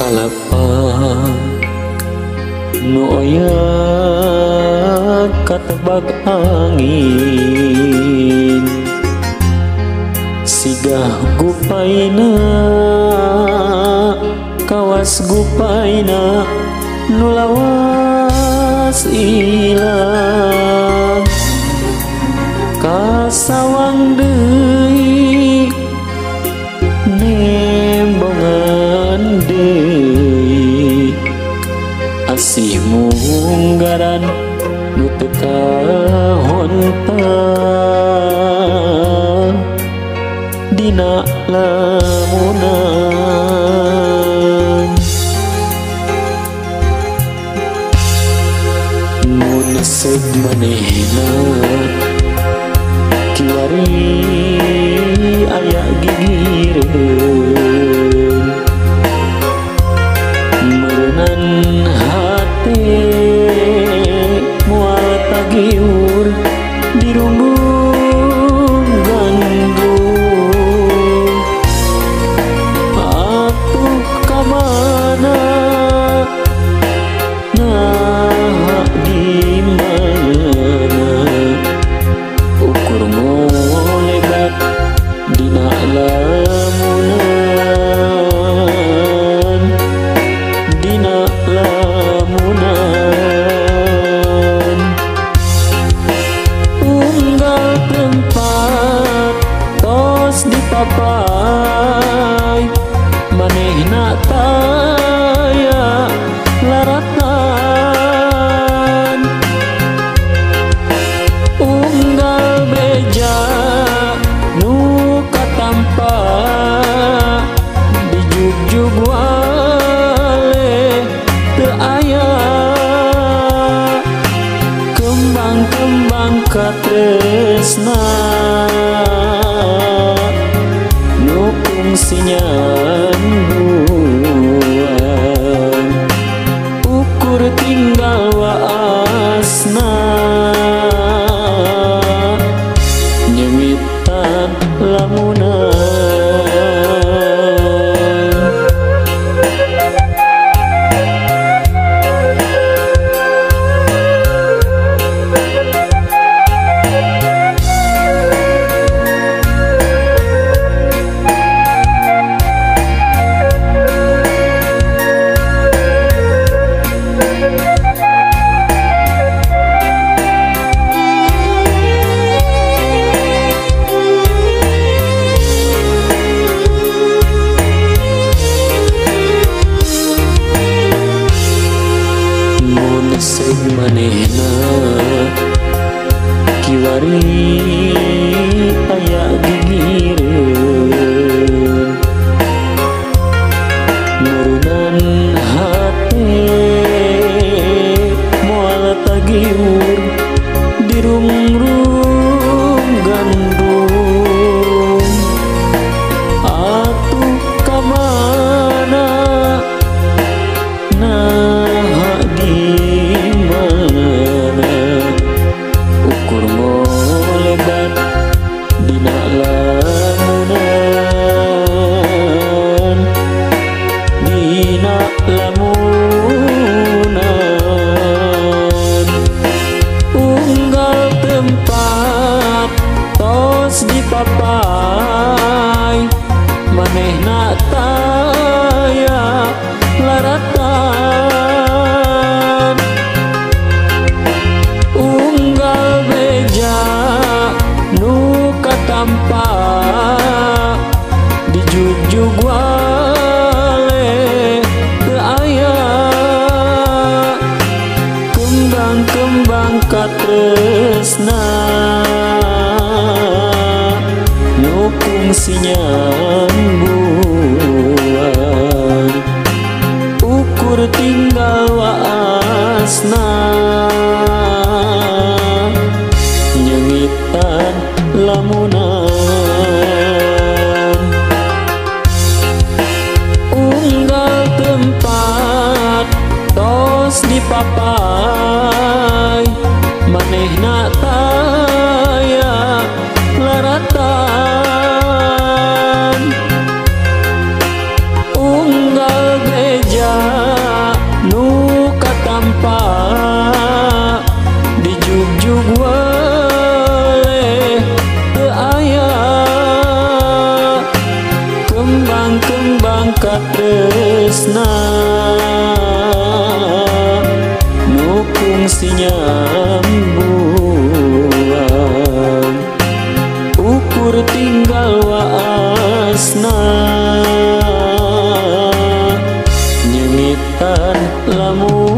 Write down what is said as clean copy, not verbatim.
Kalapa nu oyak katebak angin, sigah gupaina kawas gupaina nu lawas ilang. Kasawang deui nembongan deui, asih munggaran nu teu kahonta dina lamunan. Mun seug manehna kiwari aya gigireun, meureunan hate moal tagiur dirunggung gandrung. Atuh ka mana naha di mana ukur ngolebat dina lamunan, dina lamunan. Unggal tempat tos dipapai manehna taya laratan. Unggal beja nu katampa dijugjug wale teu aya. Kembang-kembang katresna nu kungsi nyanduan, ukur tinggal waasna nyengitan lamunan. Mun seug manehna kiwari aya gigireun, meureunnan hate moal tagiur dirungrung gandrung. Atuh ka mana naha di mana ukur ngolebat dina lamunan, dina lamunan. Unggal tempat tos dipapai manehna taya laratan. Unggal beja nu katampa dijugjug wale teu aya. Kembang-kembang katresna nu kungsi nyambuan, ukur tinggal waasna nyengitan lamunan. Unggal tempat tos dipapai manehna taya laratan. Unggal beja bisi nyambuang ukur tinggal waasna nyengitan lamun.